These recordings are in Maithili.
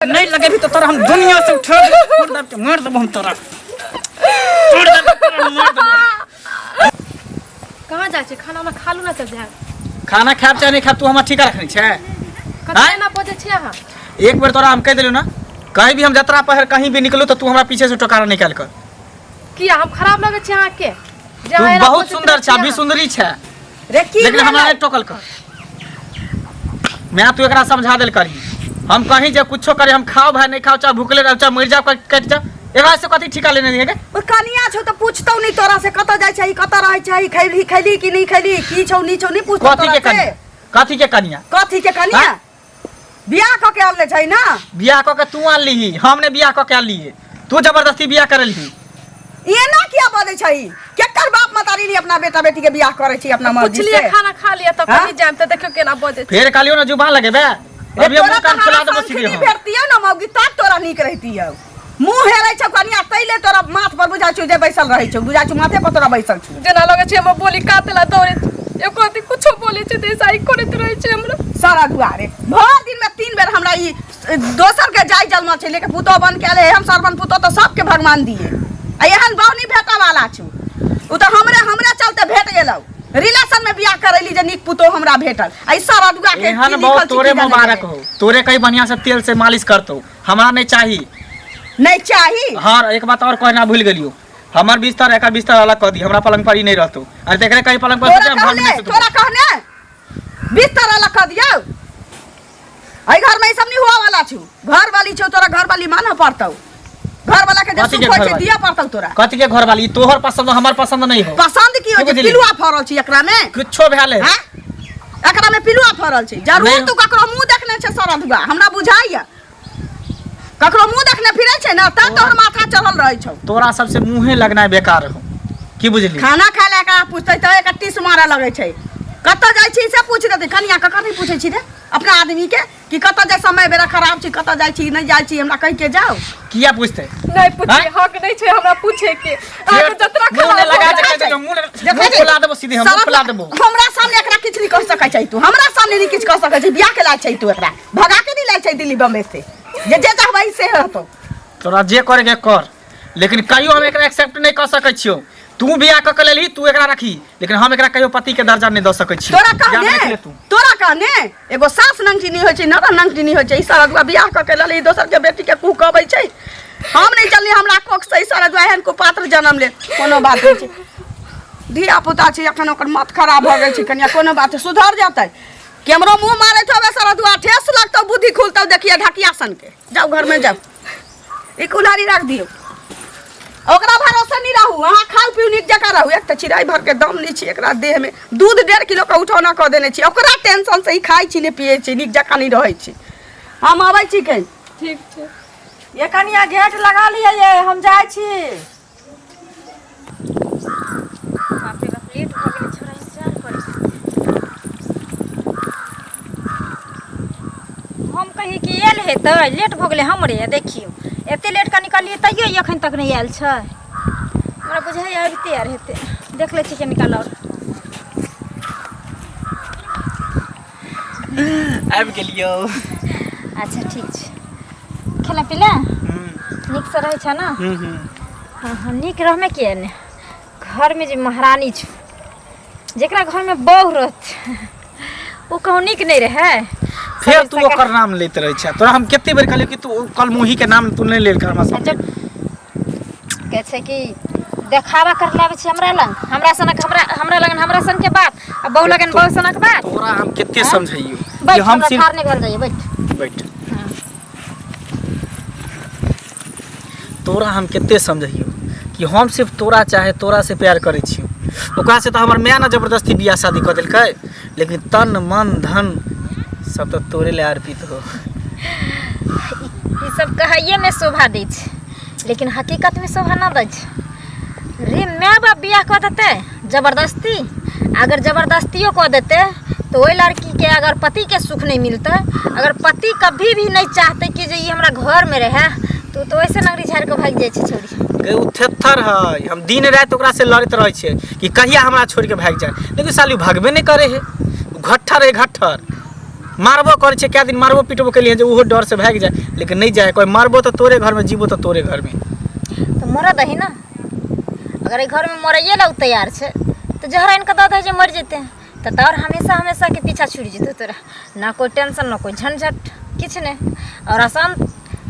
नहीं लगेबी तो तोरा हम दुनिया से उठा देब, मार देब मार देब हम तोरा, छोड़ देब तोरा, मार देब। कहाँ जाइ छै? खाना उना खा लू ना, चल जाए। खाना खायब चाहे नहीं खायब, तू हमरा ठीका रखने छै? कते आँय? एना बजै छी अहाँ? एक बेर तोरा हम कहि देलू ना, कहीं भी हम जतरा पहर कहीं भी निकलू तो तू हमरा पीछे से टोकारा निकाल कर। किया, हम खराब लगै छी अहाँके जे तू अहाँ एना बहुत बजैत सुंदर रहै छै, छी अभी अहाँ? सुंदरी छै। रे की लेकिन हमरा भेलै? नहि टोकल कर मैं। तू एकरा समझा देल करही, हम कहीं जे कुछो करे, हम खाओ भाई नहीं खाओ, चाहे भूखले रहो चाहे मर जाओ, कटि जाओ, एकरा से कथी ठिका लेने रहिए गे? ओ कनिया छौ तऽ पूछतौ नहीं तोरा से, कतऽ जाइ छही, कतऽ रहै छही, खैली खैली कि नहीं खैली, की छौ नहीं छौ, नहीं पूछतौ कथी तोरा के से? कनिया? कथी के कनिया? कथी के कनिया? हाँ? बियाह कऽ के आनले छै ना? बियाह कऽ के तू आनलिही, हम ने बियाह कऽ के आनलियै, तू जबरदस्ती बियाह करलही। एना किया बजै छै? केकर बाप मतारी नहीं अपना बेटा बेटी के बियाह करै छै अपना मर्जी पुछलियै से? खाना खा लिअ तऽ हाँ? कहीं जायब तऽ देखियौ केना बजै छै। फेर कहलियौ ने जुबान लगेबे, रे अभी हम तोरा मुँह कान तऽ फुला हरा देबो सीधे। संखनी हम भेटतियौ ना मौगी, तब तोरा नीक रहितियौ। मुँह हेरै छौ कनिया, तै ले तोरा माथ पर बुझाइ छौ जे बैसल रहै छौ, बुझाइ छौ माथे पर तोरा बैसल छौ। जेना लगै छै हमर बोली कातेला दौड़े छै, एको रत्ती कुछो बोलै छै तऽ ऐसा ही करैत रहै छै हमरा। सारा दुआरे भर दिन में 3 बेर हमरा ई दोसर के जाय जन्म छै, लेकिन पुतोह बन के आले हम सरबन पुतोह तऽ सबके भगवान दिए। आ एहन बौनी भेटऽ वाला छौ, उ तऽ हमरे हमरे चलते भेट गेलौ। रिलेशन में बियाह करैली जे नीक पुतोह हमरा भेटल, आ ई सारा दुआ के एहन की बहुत लिखल छै तोरे की जाने मुबारक गेलै। हो, तोरे कहीं बढ़िया से तेल से मालिश करतो, हमरा नहीं चाही। नहीं चाही? हाँ, एक बात और कहना भूल गेलियो, हमर बिस्तर एकर बिस्तर अलग कर दी, हमरा पलंग पर ही नहीं रहतो। अरे देखरे कहीं पलंग पर तोरा सुते, हम घर में कहने नहीं सुतबो। तोरा कहने बिस्तर अलग कर दियौ? एहि घर में ई सब नहीं हुआ वाला छौ। घर वाली छौ तोरा, घर वाली मानऽ पड़तौ, घर वाला के जे कथी के सुख होइ छै घरवाली? दिअ पड़तौ तोरा। कथी के घर वाली? तोहर पसंद हमर पसंद नहीं हो। पसंद की होइ की छै? बुझली? पिलुआ फड़ल छै एकरा में। कुछो भेल है। हैं? एकरा में पिलुआ फड़ल छै जरूर। नहीं। तू ककरो मुंह देखने छै सरधुआ? हमरा बुझाइया ककरो मुंह देखने फिरै छै ने तब तोहर माथा चढ़ल रहै छौ। तोरा सबसे मुंहे लगनाइ बेकार हो, की बुझली? खाना खाय लए एकरा पूछतै तऽ एकरा टीस मारऽ लगै छै। कतऽ जाइ छी से पूछि देतै। कनिया ककर नहि पूछै छी रे अपना आदमी के कि कतऽ जाइ, समय बेरा खराब छै, कतऽ जाइ छी, नहि जाइ छी, हमरा कहि के जाउ। किया पूछतै? नहि पूछे। आँय? हक नहि छै हमरा पूछे के, अहाँके जतरा मुंह नहि खराब लगा हो जे गेल। कहि देलौ, मुंह नहि- देखै मुंह छी? फुला देबो सीधे हम, मुंह साला फुला देबो। हमरा सामने एकरा किछु नहि कहि सकै छै तू, हमरा सामने नहि किछु कहि सकै छै। बियाह के लायक छै तू? एकरा भगा के नहि लायक छै दिल्ली बम्बे से, जे जे चाहबै से हेतौ। तोरा जे करे के कर, लेकिन कहियो हम एकरा एक्सेप्ट नहि कऽ सकै छियौ। तू बियाह कऽ के लेलही, तू एकरा रखी, लेकिन हम एकरा कहियो पति के दर्जा नहि दऽ सकै छियौ। तोरा याद कहने राखि ले तू। तोरा कहने एगो सास नंगटिनी होइ छै, नरह नंगटिनी होइ छै। ई सरदुआ बियाह कऽ के लली, दोसर के बेटी के कुह कहबै छै। हम नहि चलली, हमरा कोख से ई सरदुआ एहन कुपात्र जन्म ले। कोनो बात नहि छै, धिया पुता छै एखन, ओकर मत खराब भऽ गेल छै कनिया। कोनो बात छै, सुधर जेतै। केमरो मुँह मारैत होबे सरदुआ, ठेस लगतौ, बुद्धि खुलतौ। देखिए ढकिया सन के। जाउ घर में जाउ, ई कुल्हाड़ी राख दियौ, ओकरा भरोसे नहीं रहू। अहाँ खाउ पीउ, नीक जकाँ रहू। एक तऽ चिड़ै भरके दम नहि छै एकरा देहमे, दूध 1.5 किलोके उठौना कऽ देने छी, ओकरा टेंशन से ही खाइ छी नहि पियै छी, नीक जकाँ नहि रहै छी। हम अबै छी कहीं। ठीक छै। ये कनिया, गेट लगा लिअ ये, हम जाइ छी। बाप रे बाप, लेट भऽ गेलै, छोड़ा इंतजार करै। हम कही कि आयल हेतै, लेट भऽ गेलै हमरे। देखियौ, एते लेट कऽ निकललियै तैयो ई एखन तक नहि आयल छै। हमरा बुझाइए आबिते आर हेतै, देख लै छी कनि काल आओर। आबि गेलियौ। अच्छा ठीक छै। खेला पीला नीकसँ रहै छ ने? हँ हँ, नीक रहमे किए ने? घरमे जे महारानी छौ, जेकरा घरमे बहु रहत ओ कहूँ नीक नहि रहै? फेर तू ओकर नाम लैत रहै छै। तोरा हम कते बेर कहलियौ कि तू ओ कलमुही के नाम तू नहि लेल कर हमरा सामने। कहै छै कि देखावा कर लाबै छै हमरा लग, हमरा सनक, हमरा हमरा लगन हमरा सन के बात आ बहु लगन बहु सनक बात। तोरा हम कते समझैयौ बैठ। कि हम हमरा सिर्फ ठाढ़ नहि भेल जाइए, बैठ। बैठ। तोरा हम कते समझैयौ कि हम सिर्फ तोरा चाहे तोरा से प्यार करै छी। ओकरा से तऽ हमर माय ने जबरदस्ती बियाह शादी कऽ देलकै, लेकिन तन मन धन सब तऽ तोरे लए अर्पित हो। ई सब कहैये में शोभा दै छै, लेकिन हकीकत में शोभा न दै छै रे। माय बाप बियाह कऽ देतै जबरदस्ती, अगर जबरदस्तियो कऽ देतै तऽ ओहि लड़कीके अगर पतिके सुख नहि मिलतै, अगर पति कभी भी नहि चाहतै कि जे ई हमरा घरमे रहए, तऽ ओ तऽ वैसे नगरी झाड़ि कऽ भागि जाइ छै छौड़ी। गे ओ थेथर है, हम दिन राति ओकरा से लड़ैत रहै छियै कि कहिया हमरा छोड़ि के भागि जाए, लेकिन साली भागबे नहि करे है। ओ घट्ठर है, घट्ठर। मारबो करै छै कए दिन मारबो पिटबो केलियै जे ओहो डरसँ भागि जाय लेकिन नहि जाय कोइ मारबो तऽ तोरे घरमे जीबो तऽ तोरे घरमे तऽ मरऽ दही ने अगर एहि घरमे मरैए लए ओ तैयार छै तऽ जहर आनि कऽ दऽ दही जे मरि जेतै तऽ तोहर हमेशा हमेशाके पीछा छुटि जेतौ तोरा ना कोइ टेंशन ना कोइ झंझट किछु नहि आओर आसान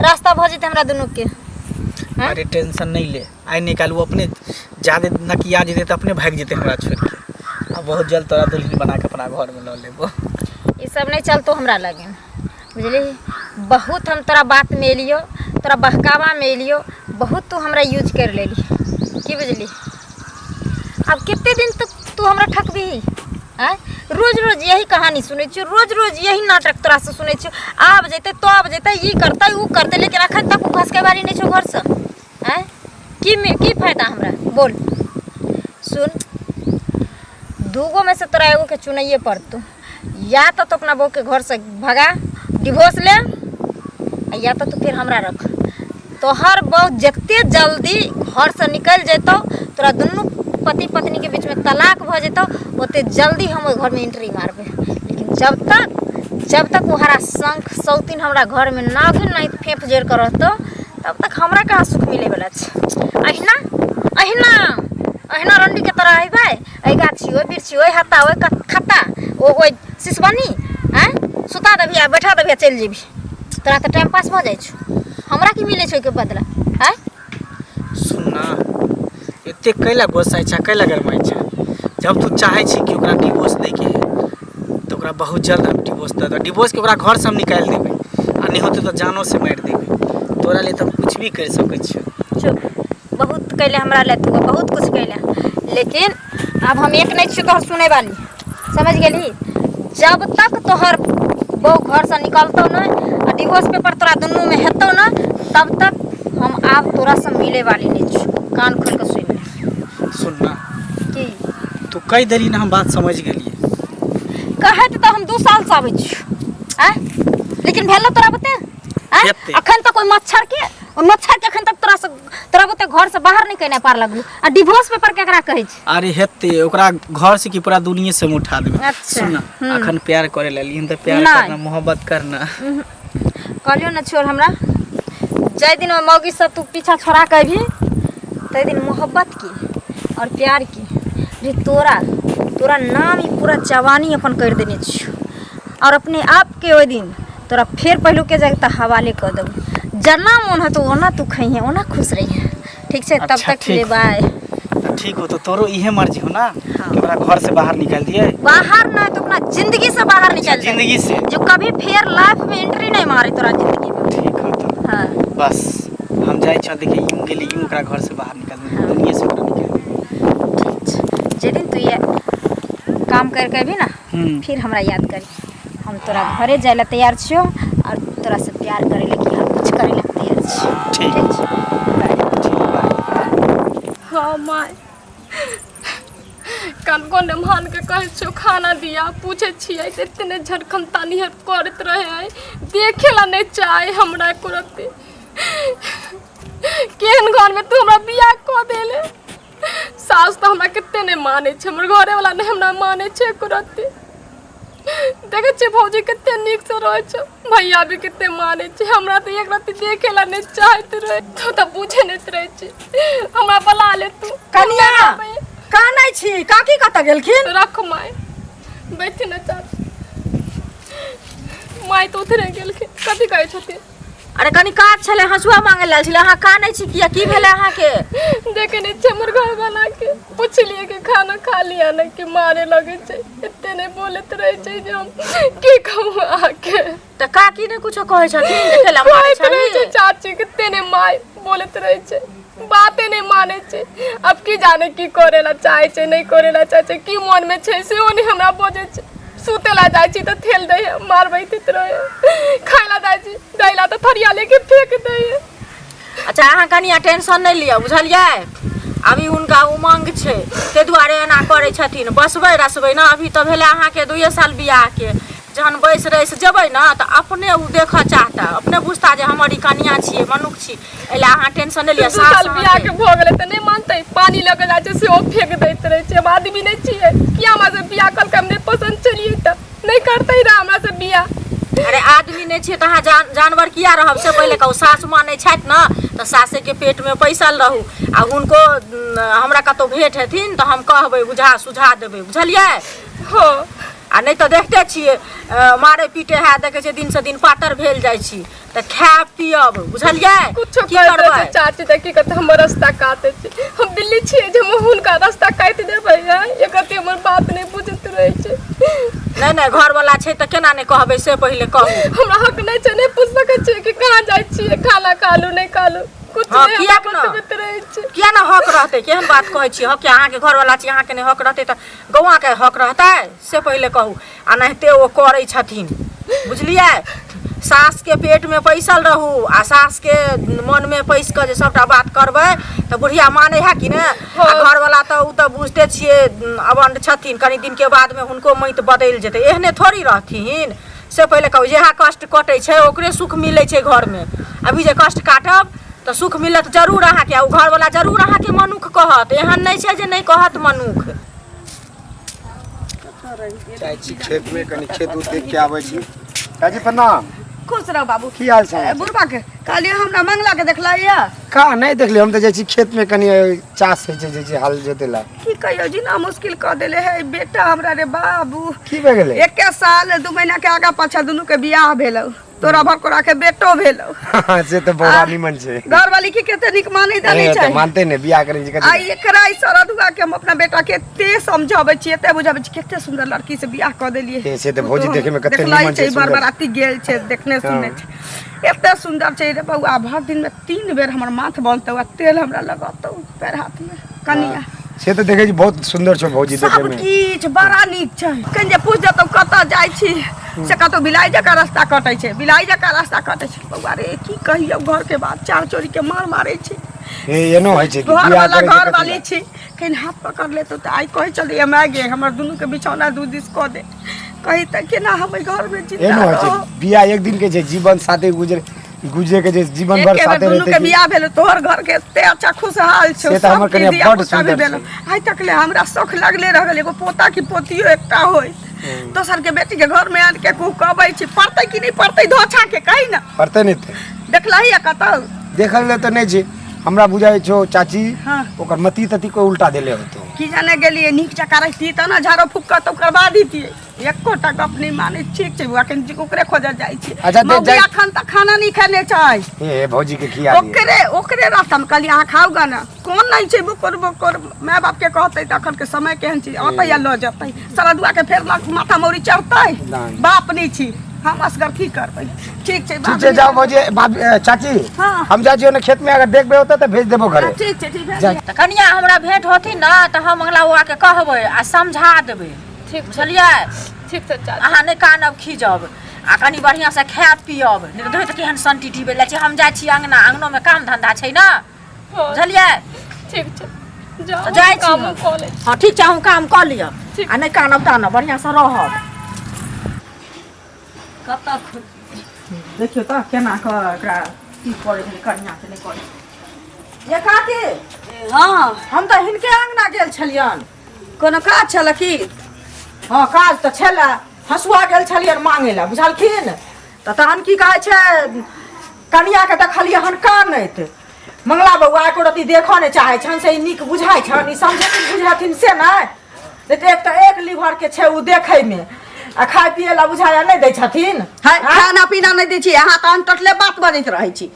रास्ता भऽ जेतै हमरा दुनूके आँय? अरे टेंशन नहि ले आइ निकालू अपने जादे नकिया जेतै तऽ अपने भागि जेतै हमरा छोड़िके आ बहुत जल्द तोरा दुल्हन बना कऽ अपना घरमे लऽ लेबो ई सब नहि चलतो हमरा लगिन बुझलिही बहुत हम तोरा बातमे एलियो तोरा बहकावामे एलियो बहुत तू हमरा यूज करि लेली की बुझली आब कते दिन तक तू हमरा ठकबिही आँय रोज रोज यही कहानी सुनै छियो रोज रोज यही नाटक तोरासँ सुनै छियो आब जेतै तब जेतै ई करतै ओ करतै लेकिन अखन तक ओ घसकै बारी नहि छौ घरसँ आँय की की फायदा हमरा बोल सुन दूगो में से तोरा एगो के चुनैए पड़तौ या तो तू अपना बहू के घर से भगा डिवोर्स ले आ या तो तू फिर हमरा रख तोहर बहू जते जल्दी घर से निकल जेतौ तोरा दुनू पति पत्नी के बीच में तलाक भऽ जेतौ ओते जल्दी हम ओहि घर में एंट्री मारबै लेकिन जब तक वो हरा शंख सौतीन हमरा घर में नागिन नहीं फेंफ जोड़ कर रहतौ तब तक हमरा कहाँ सुख मिले वाला छै अहिना अहिना अहिना रंडी के तरह अयबै एहि गाछी ओहि बिरछी ओहि हत्ता ओहि खत्ता ओ ओहि सिसबनी आँय सुता देबही आ बैठा देबही आ चलि जेबही तोरा तऽ टाइम पास भऽ जाइ छौ हमरा की मिलै छै ओहिके बदला आँय सुन ना एते कैला गोसाइ छै कैला गरमाइ छै जब तू चाहै छी कि ओकरा डिवोर्स दैके तऽ ओकरा बहुत जल्द हम डिवोर्स दऽ देबै डिवोर्सके ओकरा घरसँ हम निकालि देबै आ नहि होतै तऽ जानोसँ मारि देबै तोरा लिए तऽ हम कुछ भी करि सकै छियौ चुप बहुत कैले हमरा ले तू बहुत कुछ कैले लेकिन आब हम एक नहीं छियौ तोहर सुनै वाली समझ गेली जब तक तोहर बहू घरसँ निकलतौ नहि आ डिवोर्स पेपर तोरा दुनूमे हेतौ ने तब तक हम आब तोरासँ मिले वाली नहीं छियौ कान खोलि कऽ सुनि ले सुन ना की तू कहि देली ना हम बात समझ गेलियै कहैत तऽ हम 2 सालसँ आबै छियौ आँय लेकिन भेल तोरा बते आँय हेतै। अखन तक ओहि मच्छर के ओहि मच्छर के अखन तक तोरा से तोरा बुते घर से बाहर नहीं केने पार लगलू आ डिवोर्स पेपर केकरा कहै छै अरे हेतै ओकरा घर से की पूरा दुनिया से हम उठा देबै अच्छा, सुन ना अखन प्यार करे लगली हम तऽ प्यार नहि। करना मोहब्बत करना कहलियौ ने छोड़ हमरा जाहि दिन ओहि मौगी सब तू पीछा छोड़ा के अबही ताहि दिन मोहब्बत की और प्यार की रे तोरा तोरा नाम ही पूरा जवानी अपन कर देने छियौ और अपने आप के ओहि दिन तोरा फेर पहिलुके जगह हवाले कऽ देबौ जना मोन होतौ ओना तू खइहे ओना खुश रहिहे ठीक छै तब अच्छा, तक के लिए ठीक। बाय तऽ ठीक हो तो तोरो इहे मर्जी हो ना हाँ। कि ओकरा घर से बाहर निकाल दिए बाहर ना तो अपना जिंदगी से बाहर निकल जाए जिंदगी से जो कभी फेर लाइफ में एंट्री नहीं मारे तोरा जिंदगी में ठीक हो तो हाँ बस हम जाइ छौ देखिए यूं गेली यूं ओकरा घर से बाहर निकाल देबै दुनिया से ओकरा निकाल देबै ठीक छै जे दिन तू ये काम करके अभी ना फिर हमरा याद करी हम तोरा घरे जाय ला तैयार छियो और तोरा से प्यार करे ला कि हर कुछ करे ला तैयार छियो ठीक। ठीक छै बाय। ठीक बाय हाँ माय कनको नेमान के कहै छियौ खाना दिया पूछै छियै तऽ एते ने झटखन तानी हर करैत रहै है देखे ला नहि चाहे हमरा एको रत्ती केहन घरमे तू हमरा बियाह कऽ देले सास तऽ हमरा कते नहि मानै छै हमर घरेवला नहि हमरा मानै छै एको रत्ती देखै छियै भौजी कते नीकसँ रहै छै भैया भी कते मानै छै हमरा तऽ एक रत्ती देखे ला नहि चाहैत रहै तू तऽ बुझे नहि रहै छी हमरा बोला ले तू कनिया कानै छी काकी कतऽ गेलखिन रख माय बैठ न चाची माय तऽ उतरे गेलखिन कथी कहै छथिन अरे कनि काज छलै हँसुआ मांगे लेल छलै अहाँ कानै छी किया की भेलै अहाँके देखे नहि छै हमर घर वाला के पुछलियै कि खाना खा लिया ने कि मारे लगै छै एते नहि बोलैत रहै छै जे हम की कहू अहाँके तऽ काकी नहि कुछो कहै छथिन देखे ला मारै कहैत रहै छै छही चाची कते नहि माय बोलैत रहै छै बाते नहि मानै छै आब की जाने की करे ला चाहै छै नहि करे ला चाहै छै की मोनमे छै सेहो नहि हमरा बजै छै सुते ला जाइ छी तऽ ठेल दै है मारबैत रहै खाय ला जाइ छी दै ला तऽ थरिया लेके फेंक दै है अच्छा अहाँ कनिया टेंशन नहि लिअ बुझलियै अभी हुनका उमंग छै ताहि दुआरे एना करै छथिन बसबै रसबै ने अभी तऽ भेलै अहाँके 2 साल बियाहके जहन बैस रसि जेबै ने तऽ अपने ओ देखऽ चाहता अपने बुझता जे हमर ई कनिया छियै मनुख छी एहि लए अहाँ टेंशन नहि लिअ दू सास साल बियाह के अहाँके भऽ गेलै तऽ नहि मानतै पानी लऽ के जाइ छै सेहो फेंक दैत रहै छै हम आदमी नहि छियै किया हमरा से बियाह कलकै हम नहि पसन्द छलियै तऽ नहि करतै रह हमरा से बियाह। अरे आदमी नहि छियै तऽ अहाँ जानवर किया रहब से पहिले कहू। सासु माँ नहि छथि ने तऽ सासेके पेटमे पैसल रहू आ हुनको हमरा कतहु भेंट हेथिन तऽ हम कहबै बुझा सुझा देबै, बुझलियै? हँ। आ नहि तऽ देखते छियै मारै पीटे है, देखै छियै दिनसँ दिन पातर भेल जाइ छी, तऽ खायब पियब, बुझलियै? कुछो की कर दै करबै छै चाची, तऽ की करतै? हमर रास्ता काटै छै। हम बिल्ली छियै जे हम हुनका रास्ता काटि देबै? हैं, एक रत्ती हमर बात नहि बुझैत रहै छै। नहि नहि, घरवला छै तऽ केना नहि कहबै से पहिले कहू। हमरा हक नहि छै? नहि पूछ सकै छियै कि कहाँ जाइ छियै, खाना खालू नहि खालू, कुछ हँ, नहि किएक हमरा न? बतबैत रहै छै। किया ने हक रहतै? केहन बात कहै छियै? हक अहाँके घरवला छी, अहाँके नहि हक रहतै तऽ गौआँके हक रहतै? से पहिले कहू। आ नहिते ओ करै छथिन, बुझलियै? सासके पेटमे पैसल रहू आ सासके मनमे पैसि कऽ जे सभटा बात करबै तऽ बुढ़िया मानै है कि ने? आ घरवला तऽ ओ तऽ बुझिते छियै अबंड छथिन, कनि दिनके बादमे हुनको मति बदलि जेतै, एहने थोड़ी रहथिन। से पहिले कहू, जएह कष्ट कटै छै ओकरे सुख मिलै छै घरमे। अभी जे कष्ट काटब तऽ सुख मिलत जरूर अहाँके, आ ओ घरवला जरूर अहाँके मनुख कहत, एहन नहि छै जे नहि कहत मनुख। जाइ छी खेत में, कनि खेत उत देख के आबै छी। चाची प्रणाम। खुश रह बाबू। की हाल समाचार? बुढ़बा के कहलियै हमरा मंगला के देखला या? का नहि देखली, हम तऽ जाइ छी खेत में, कनि चास होइ छै, जाइ छी हाल जोते ला। की कहियो जी, ना मुश्किल कऽ देले है बेटा हमरा रे बाबू। की भए गेलै? एके साल 2 महीना के आगा पाछा दुनू के बियाह भेलौ, तोरा भकोरा के बेटो भेलौ। से तऽ बौआ निमन छै। घरवाली के कते नीक मानै दा नहि ए, तऽ छै। मानते ने बियाह करै छै आ कथी। एकरा ई सरदुआ के हम अपना बेटा के एते समझाबै छी, एते बुझाबै छी, कते सुंदर लड़की से बियाह कऽ देलियै। ए, से तऽ भौजी देखै मे कते देखलाई निमन छै, छै, सुंदर। बरबराती गेल छै, देखने सुनने छै, एते सुंदर छै रे बौआ। भरि दिन में 3 बेर हमर माथ बनतौ आ तेल हमरा लगतौ पैर हाथ में कनिया। से तऽ देखै छी बहुत सुंदर छौ भौजी देखै सब मे। किछु बड़ा नीक छै। कनि जे पूछ देतौ कतऽ जाइ छी, से कतौ बिलाइ जकाँ रास्ता कटै छै, बिलाइ जकाँ रास्ता कटै छै। बौआ रे, की कहियौ घर के बात, चार चोरी के मार मारै छै। हे, एनो होइ छै कि घर बियाह वाला करै छै घर कथी वाली ला? छी, कनि हाथ पकड़ लेतौ तऽ आइ कहै छलियै माय गे, हमर दुनू के बिछौना दू दिस कऽ दे, कही तऽ केना हम एहि घर में जिंदा एनो होइ छै रहब? बियाह एक दिन के छै, जीवन साथे गुजरे गुजरे के जे जीवन भर एके बेर साथे दुनू रहते के कि बियाह भेल, तोहर घर के एते अच्छा खुशहाल छौ, से तऽ हमर सब कनिया धिया बड्ड पुता भी सुन्दर भेल। छै। आइ तक ले हमरा शौख लगले रह गेल एगो पोता की पोतियो एकटा होय। दोसर के बेटी के घर में आन के कुहकबै छी, पड़तै कि नहि पड़तै धोछा के, कही ना? पड़तै नहि तऽ। देखलही है कतौ? देखल ले तऽ नहि छै, हमरा बुझाइ छौ चाची हाँ। ओकर मति तति कोई उल्टा देले होतो। की जाने गेलियै, नीक जकाँ रहितियै तऽ ने झाड़ो फूक कऽ तऽ करबा दितियै। एकोटा गप नहि मानै। ठीक छै बौआ, कनि ओकरे खोजऽ जाइ छी। अच्छा, मौगी अखन तक खाना नहि खेने छै। हे हे, भौजी के खिया दियै। ओकरे ओकरे रास्ता मे कहलियै अहाँ खाउ गा ने, कोन नहि छै बोकर बोकर माय बाप के कहतै तऽ अखन के समय केहन छै, अतै या लऽ जेतै सरदुआ के फेर लग माथा मौरी चढ़तै। नहि। बाप नहि छी हम, असगर की करबै? ठीक छै। ठीक छै, जाओ भौजी। चाची। हाँ। हम जाइ छियौ ने खेत में, अगर देखबै होतै तऽ भेज देबो घरे। ठीक छै, ठीक। जा। तऽ कनिया हमरा भेंट होथिन ने तऽ हम मंगला बौआ के कहबै आ समझा देबै। ठीक छै। बुझलियै? ठीक छै चाची। अहाँ नहि कानब खीजब आ कनि बढ़िआँसँ खायब पियब, नहि तऽ देखबै तऽ केहन सन्टी टीबै लै छै। हम जाइ छी अङ्गना, अङ्गनोमे काम धन्धा छै ने। हँ। बुझलियै? ठीक छै, जाउ। तऽ जाइ छी काम हम। कऽ लै छी। हँ ठीक छै, अहूँ काम कऽ लिअ। ठीक। आ नहि कानब तानब, बढ़िआँसँ रहब। कतऽ देखियौ तऽ केना कऽ एकरा की करै छलै, कनिआँके नहि करै ये काकी। हँ। हम तऽ हिनके अङ्गना गेल छलियनि। कोनो काज छल की? हँ, काज तऽ छलै, हँसुआ गेल छलियनि मांगै लए, बुझलखिन? तऽ तहन की कहै छै, कनियाके देखलियै हन कानैत। मंगला बौआ एको रत्ती देखऽ नहि चाहै छनि, से ई नीक बुझाइ छनि? ई समझथिन बुझथिन से नहि, नहि तऽ एक तऽ एक लीवर के छै ओ देखैमे, आ खाय पियै लए बुझाया नहि दै छथिन। है, खाना पीना नहि दै छी अहाँ, तऽ अनटटले बात बजैत रहै छी।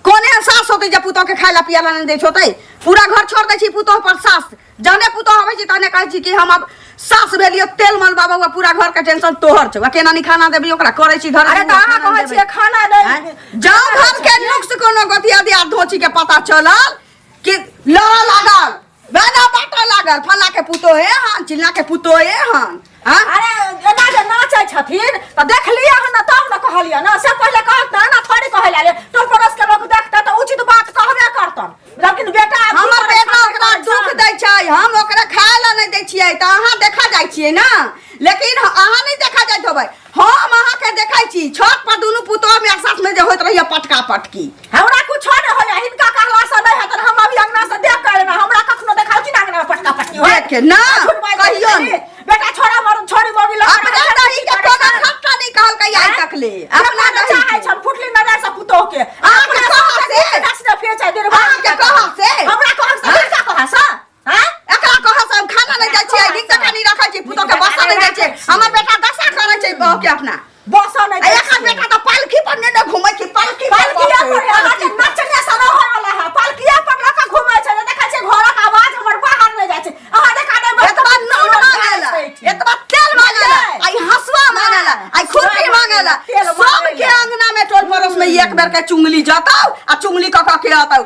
कोन एहन सास होतै जे पुतोह के खाय ला पिया ला नहि दै होतै? पूरा घर छोड़ दै छी पुतोह पर। सास जहने पुतोह अबै छी तहने कहै छी कि हम अब सास भेलियो, तेल मलबा बौआ, पूरा घर के टेंशन तोहर छौ, आ केना नहीं खाना देबी ओकरा करै छी धरै अरे छी, तऽ अहाँ खाना कहै देबै। छियै खाना नहि। जाओ, घर के नुक्स कोनो गोतिया दिया धोची के पता चलल कि लड़ऽ लागल, बेना बाँटऽ लागल, फल्ला के पुतोह हे हन, चिल्ला के पुतोह हे हन। हाँ? अरे एना जे नाचै छथिन तऽ देखलियै हन ने तब ने कहलियै ने, से पहिले कहत ने, एना थोड़ी कहै लए टोल पड़ोस के लोक देखतै तऽ उचित बात कहबे करतन, लेकिन बेटा आब की हमर करै बेटा छथिन, ओकरा करै दुख छनि। दै छै, हम ओकरा खाय लए नहि दै छियै तऽ अहाँ देखा जाइ छियै ने, लेकिन अहाँ नहि देखा जाइत होबै, हम अहाँके देखै छी छत पर दुनू पुतोह में साथ में जे होइत रहैया पटका पटकी। हमरा कुछो नहि होइया, हिनका कहला से नहि हेतन। हम अभी अंगना से देख के एलहुँ, हमरा कखनो देखालखिन अंगना में पटका पटकी होइत? देख के ना झूठ बाजि कहियो दै नहि। छी। बेटा छोड़ा मर छोड़ी मम्मी लग अपना दही के कोनो खट्टा नहीं कहलकै आइ तक ले। अपना अपना दही चाहै के। छल फुटली नजर से पुतोह के। अहाँके अपना कहब से? दस ने फेर छै देर। अहाँके कहब से? हमरा कहब से? हिनका कहब से? हां, एकरा कहब से हम खाना नहि दै छियै, नीक जकाँ नहि रखै छी, पुतोह के बसऽ नहि दै छियै। हमर बेटा दशा करै छै बहू के अपना। बसऽ नहि आ दै एकर छियै। बेटा तऽ पालकी पर ने ने घूमै छै, पालकी पर पालकिया बसै, पर अहाँके पालकी पर। नचने से नहि होय वाला है। पालकिया पर लऽ कऽ घूमै छै। देखै छियै घरक आवाज हमर बाहर नहि जाइ छै। अहाँ देखा नहि। एतबा नून मांगेला, एतबा तेल मांगेला, आई हसुआ मांगेला, आई खुरपी मांगेला। तेल सबके मांगेला। अंगना में टोल पड़ोस में एक बेर के चुंगली जतौ आ चुंगली क क के अतौ,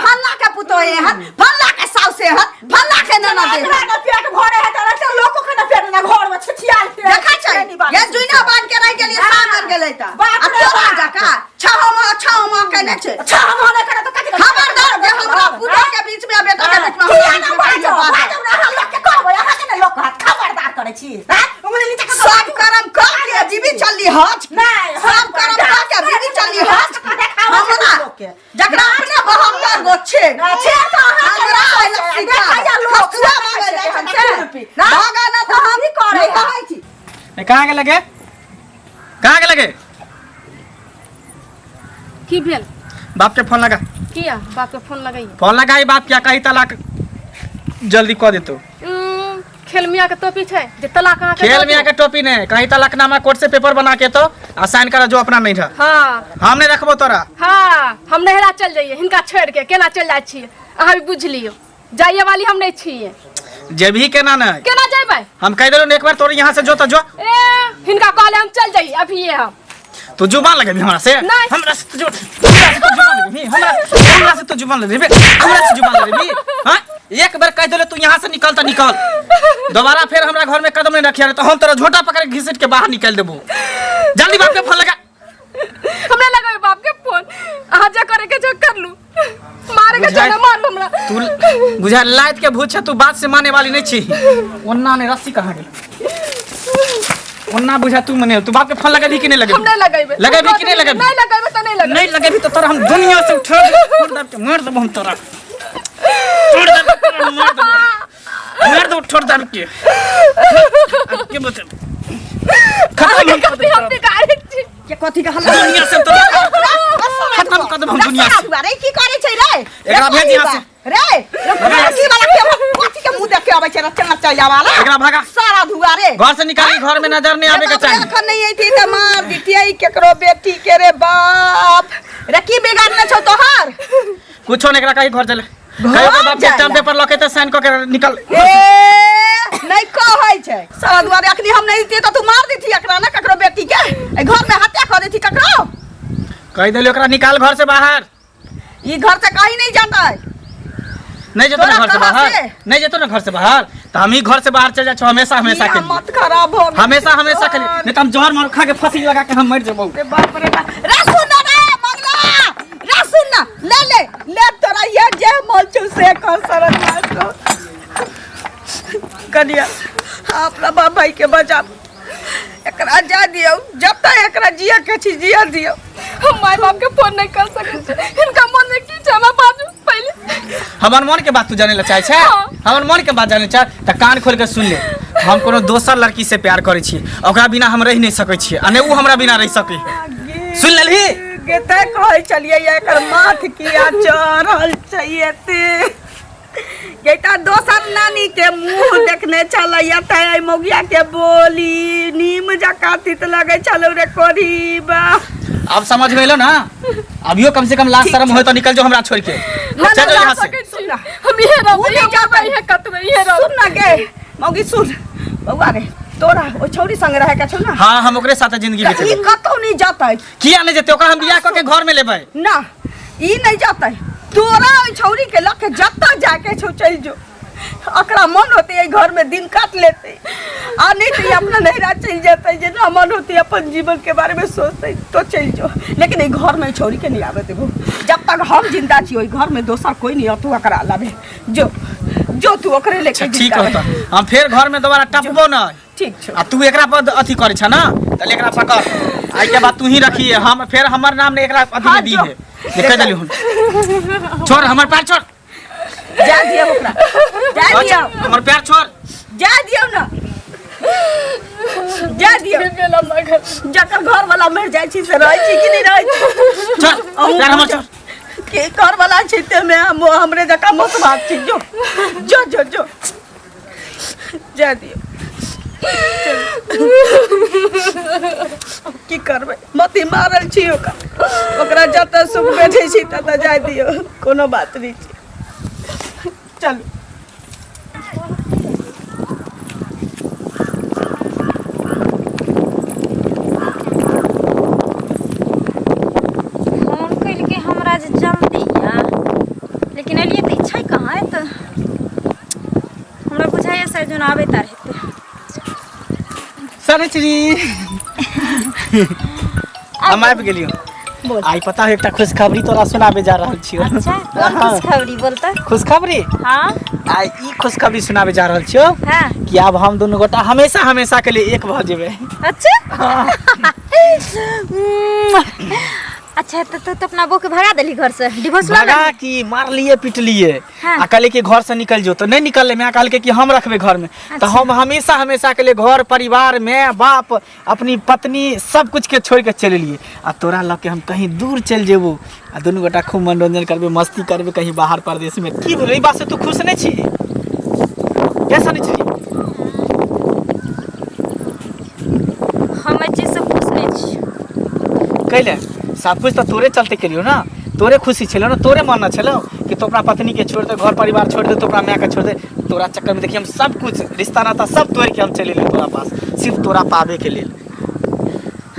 फल्ला के पुतोह एहन, फल्ला के साउस एहन, फल्ला के ननद एहन। एकरा ने पेट भरे है तऽ एते लोको के ने पेट ने घर में छिछियाल के देखै छै ये जुइना बांध के रहि गेलियै, सामर गेलै तऽ बाप आ रे तोरा बाप। जकाँ छहो म छहो म केने छै। अच्छा, हम होने करे तऽ कथी? खबरदार जे हमरा पुतोह के बीच में आ बेटा के बीच में, किया हमरा ने बीच में बाजो कहियो बाजो। बाजो ने, अहाँ लोक के कहबै, अहाँ के ने लोक कहत। खबरदार करै छी हैं उंगली नीचा कऽ कऽ सब बाजू। करम कर के जीवी चलली हज। नहि, सब करम कर के बीवी चलली हज। हमरा जकरा अपने 72 गो छै ना, छै तऽ अहाँके हमरा रहै आयल छै, सिखा देखैया लोक, हसुआ देखै मांगे छै जाइ केहन छै खुरपी। ना, भागा ना तऽ हम की करै नहि कहै छी। ए, कहाँ गेल गे? कहाँ गेल गे? की भेल? बाप के फोन लगा। किया बाप के फोन लगैया? फोन लगाई बाप क्या कही तलाक जल्दी कऽ देतो। खेल मियाँ के टोपी छै जे तलाक अहाँके खेल दऽ मियाँ दू? के टोपी नहीं, कहीं तलाकनामा कोर्ट से पेपर बना के तो आ साइन करा जो अपना नहीं रह। हाँ। हम नहीं रखबो तोरा। हाँ, हम नहिरा चल जाइए हिनका छोड़ के। केना चल जाइ छियै अहाँ भी बुझि लियौ। जाइए वाली हम नहीं छियै। जेबही केना नहीं? केना जेबै? हम कह देलहुँ ने एक बार तोरे यहाँ से जो तो जो। ए, हिनका कहले हम चल जाइए अभी हम। तू जुबान लगेबी हमरा से? नहीं। हमरा से तू हमरा से तू जुबान लगेबी? हमरा हमरा से तू जुबान लगेबी? हमरा से जुबान लगेबी? हाँ, एक बार कह देले तू यहाँ से निकल तो निकल। दोबारा फिर हमरा घर में कदम नहीं रखिया तो हम तोरा झोटा पकड़ के घिसीट के बाहर निकाल देबो। जल्दी बाप के फोन लगा। हमरा लगावे बाप के फोन। अहाँ जे करे के जो कर लू, मारे के बुझाइ- चले मारू हमरा। तू बुझा लात के भूत छै, तू बात से माने वाली नहीं छी। ओन्ना ने रस्सी कहाँ गेल? ओन्ना बुझा तू मने तू बाप के फोन लगेबी कि नहीं लगेबी? हम नहीं लगेबे। लगेबी कि नहीं लगेबी? नहीं लगेबे तो नहीं लगेबे। नहीं लगेबी तो तोरा हम दुनिया से उठा देबो, छोड़ देब के मार देबो हम तोरा। छोड़ देब के तोरा मार देबो, मार देबो, छोड़ देब के। अब के बते खत्म हम कर कथी देबो हम तोरा। बिगाड़ै छी? के कथी के हल्ला? दुनिया से तोरा खत्म कर देबो हम दुनिया से। रे की करै छै रे? एकरा भेज यहाँ से। रे कथी वाला के कथी के मुंह देख के अबै छै रे चना वाला? एकरा भगा। सारा धुआ रे। घर से निकाली, घर में नजर नहीं आवे के चाहिए। एखन नहीं अइती तऽ मार दितियै केकरो बेटी के। रे बाप रे, की बिगाड़ने छौ तोहर? कुछो नहीं, एकरा कहीं घर चले। घर कहीं ओकर बाप के जाइला। स्टाम्प पेपर लके त साइन क के निकल। ए, नहीं कहै छै सारा दुआरे। अखनी हम नहीं दितियै तऽ तू मार दिती एकरा ने ककरो बेटी के। एहि घर में हत्या कऽ देती ककरो। कह देलियो ओकरा निकाल घर से बाहर। ई घर से कहीं नहीं जाता है। नहीं जेतो ना तोरा घर से कहाँ बाहर? से? नहीं जेतो ना घर से बाहर तो हम ही घर से बाहर चल जाए हमेशा हमेशा के लिए। मत खराब हो गेल। हमेशा हमेशा के लिए। नहीं तो हम जहर मार खा के फांसी लगा के हम मर जेबो। रे बाप रे बाप। रे सुन ना रे मंगला, रे सुन ना, ले ले ले तोरा ये जे मन छौ से कर। सरन मास्टर कनिया, अपना बाप भाई के बचा, एकरा जा दियौ। जब तक एकरा जिया के छी जिया दियौ। हम माय बाप के फोन नहीं कर सकै छी। हिनका मन में की छै हमरा बाजू पहिले। हमर मन के बात तू जाने ला चाहे छै? हाँ। हमर मन के बात जाने चाहे त कान खोल के सुन ले। हम कोनो दोसर लड़की से प्यार करै छी, ओकरा बिना हम रहि नहीं सकै छी आ नहि उ हमरा बिना रहि सकै। सुन लेलही? गेते कहै छलियै एकर माथ किया चढ़ल छै एते। गेता दोसर नानी के मुंह देखने छलैया त एहि मौगिया के बोली नीम जकाँ तीत लगै छलौ रे कोरी बा। अब समझ में एलो ना? अभियो कम से कम लाज शर्म होय तो निकल जो हमरा छोड़ के। ना, चल ना, जाओ यहाँ से। सकै छी हम इहे उ रहबै। नहि हम जेबै। इहे कतबै इहे रहबै। सुन ना गे मौगी, सुन बौआ रे, तोरा ओहि छौरी संग रहे के छौ ना? हाँ, हम ओकरे साथे जिंदगी तऽ ई बितेबै। कतौ नहीं जतै। किया नहीं जेतै? ओकरा हम बियाह कऽ के घर में लेबै। ना, ई नहीं जतै। तोरा ओहि छौरी के लऽ के जतऽ जाके छौ चलि जो। अकरा मन होते एहि घर में दिन काट लेते आ नहीं तो ई अपना नैहरा चलि जेतै। जे ना मन होते अपन जीवन के बारे में सोचते तो चलि जो, लेकिन एहि घर में छौरी के नहीं आबे देबो। जब तक हम जिंदा छी ओहि घर में दोसर कोई नहीं अतू। अकरा अलावे जो जो तू ओकरे लेके अच्छा ठीक जिंदा होता, रह। हम फिर घर में दोबारा टपबो ना। ठीक छौ। आ तू एकरा पर अथी करे छ ना त एकरा पकड़, आई के बाद तू ही रखिए। हम फिर हमर नाम ने एकरा अथी हाँ, में दी जो। है जे कह देली। हम छोड़, हमर पैर छोड़। जा दिया ओकरा, जा दिया। हमर पैर छोड़। जा दियौ ने जा दियौ जकर घर वाला मरि जाइ छी से रहै छी कि नहि रहै छी चल अहूँ पैर हमर छोड़ के घर वाला छै ते मे हम हमरे जकाँ मत बात छी जो जो जो जो जा दियौ की करबै मती मारल छी ओकर ओकरा जतऽ सुख भेटै छै ततऽ जाय दियौ कोनो बात नहि छै चलू फोन केलकै हमरा जे जल्दी आ लेकिन एलियै तऽ छै कहाँ एतऽ हमरा बुझाइए शायद जोन आबै तार हेतै सनचरी हम आबि गेलियो बोल। आई पता है एकटा खुशखबरी तोरा सुनाबे जा रहल छियो अच्छा कोन खुशखबरी बोलता खुशखबरी हाँ आई ई खुशखबरी सुनाबे जा रहल छियो हाँ कि आब हम दुनू गोटा हमेशा हमेशा के लिए एक भऽ जेबै अच्छा अच्छा तो तू तो अपना बहू के भगा देली घर से डिवोर्स लऽ भगा लेली की मारलिए पिटलिए हाँ। आ कहले कि घर से निकल जो तो नहीं निकलले मैं कहलके कि हम रखबे घर में तो हम हमेशा हमेशा के लिए घर परिवार में बाप अपनी पत्नी सब कुछ के छोड़ के चल एलिए आ तोरा लऽ के हम कहीं दूर चलि जेबो आ दुनू गोटा खूब मनोरंजन करबे मस्ती करबे कहीं बाहर परदेश में की भेलै ई बात से तू खुश नहीं छी कैसा नहीं छी हम एहि चीज से खुश नहीं छी कैले सब कुछ तऽ तोरे चलते केलियो ना तोरे खुशी छलो ना तोरे मानना छलो कि तू अपना पत्नी के छोड़ दे घर परिवार छोड़ दे तू अपना माय के छोड़ दे तोरा चक्कर में देखिए हम सब कुछ रिश्ता नाता सब तोड़ के हम चले एलियो तोरा पास सिर्फ तोरा पावे के लेल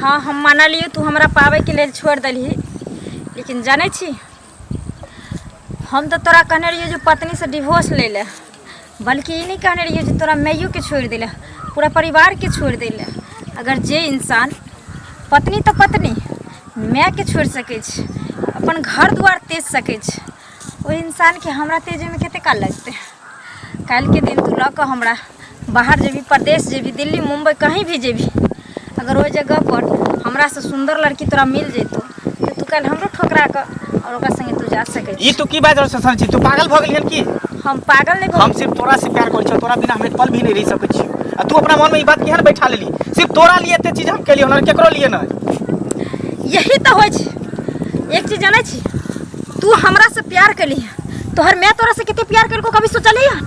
हाँ हम मानलियो तू हमरा पावे के लेल छोड़ देलही लेकिन जानै छी हम तऽ तोरा कहने रहियो जे पत्नी से डिवोर्स ले ले बल्कि ई नहीं कहने रहियो जे तोरा माइयो के छोड़ देले पूरा परिवार के छोड़ देले अगर जे इंसान पत्नी तऽ पत्नी मायके छोड़ि सकै छै अपन घर दुआर तेज सकै छै ओहि इंसानके हमरा तेजैमे कतेक काल लगतै काल्हिके दिन तू लऽ कऽ हमरा बाहर जेबही परदेश जेबही दिल्ली मुम्बई कहीं भी जेबही अगर ओहि जगहपर हमरासँ सुन्दर लड़की तोरा मिल जेतौ तऽ तू काल्हि हमरो ठोकरा कऽ आओर ओकरा सङ्गे तू जा सकै ई तू की बाजि रहल छह छी तू पागल भऽ गेलिहन की हम पागल नहि हम सिर्फ तोरा से प्यार करै छियौ तोरा बिना हम एक पल भी नहीं रहि सकै छियौ आ तू अपना मन में ई बात केहन बैठा लेली सिर्फ तोरा लिए एते चीज हम केलियौ हन केकरो लिए नहि यही तऽ होइ छै एक चीज जानै छी तू हमरा से प्यार केली तोहर मैं तोरा से कते प्यार केलको कभी सोचली हन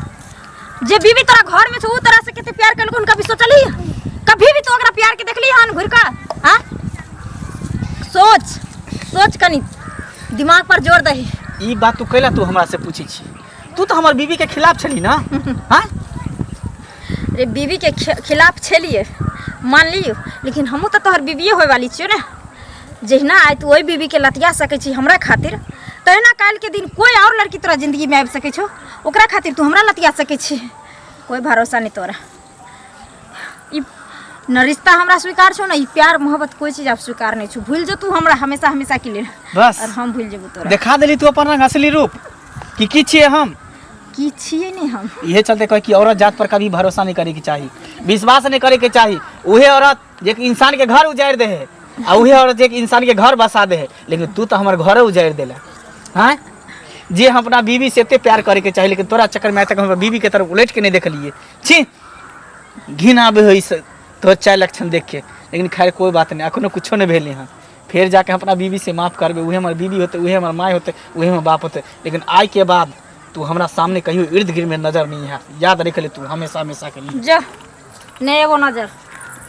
जे बीवी तोरा घर में छौ उ तोरा से कते प्यार केलको हन कभी सोचली हन कभी भी तू ओकरा प्यार के देखली हन घुर कऽ हाँ सोच सोच कनी दिमाग पर जोर दही ई बात तू कैला तू हमरा से पूछै छी तू तऽ हमर बीवी के खिलाफ छली ना हाँ रे बीवी के खिलाफ छलिए मान लियो लेकिन हमहूँ तऽ तोहर बीविए होय वाली छियो ने जहिना आइ तू ओहि बीवीके लतिया सकै छी हमरा खातिर तहिना काल्हिके दिन कोइ आओर लड़की तोरा जिन्दगीमे आबि सकै छौ ओकरा खातिर तू हमरा लतिया सकै छी कोइ भरोसा नहि तोरा ई न रिश्ता हमरा स्वीकार छौ ने ई प्यार मोहब्बत कोइ चीज आब स्वीकार नहि छौ भूलि जो तू हमरा हमेशा हमेशा के लेल बस और हम भूलि जेबौ तोरा देखा देली तू अपन रंग असली रूप कि की छियै हम की छियै नहि हम इहे चलते कहे कि औरत जात पर कभी भरोसा नहीं करे के चाही विश्वास नहीं करे के चाही उहे औरत जे कि इंसान के घर उजाड़ दे है आ उहे औरत जे कि इंसान के घर बसा दे है लेकिन तू तो हमर घरे उजाड़ देला हाँ जे हम अपना बीवी से एते प्यार करे के चाही लेकिन तोरा चक्कर में आइ तक हम अपना बीवी के तरफ उलट के नहीं देखलिए छी घिन आबे है इस तोहर चाय लक्षण देख के लेकिन खैर कोई बात नहीं अखनो कुछो नहीं भेलै हँ फेर जाके हम अपना बीवी से माफ करबै उहे हमर बीवी होतै उहे हमर माय होतै उहे हमर बाप होतै लेकिन आइ के बाद तू हमरा सामने कहियो इर्द गिर्द में नजर नहीं है याद रख ले तू हमेशा हमेशा के लिए जा नहीं एगो नजर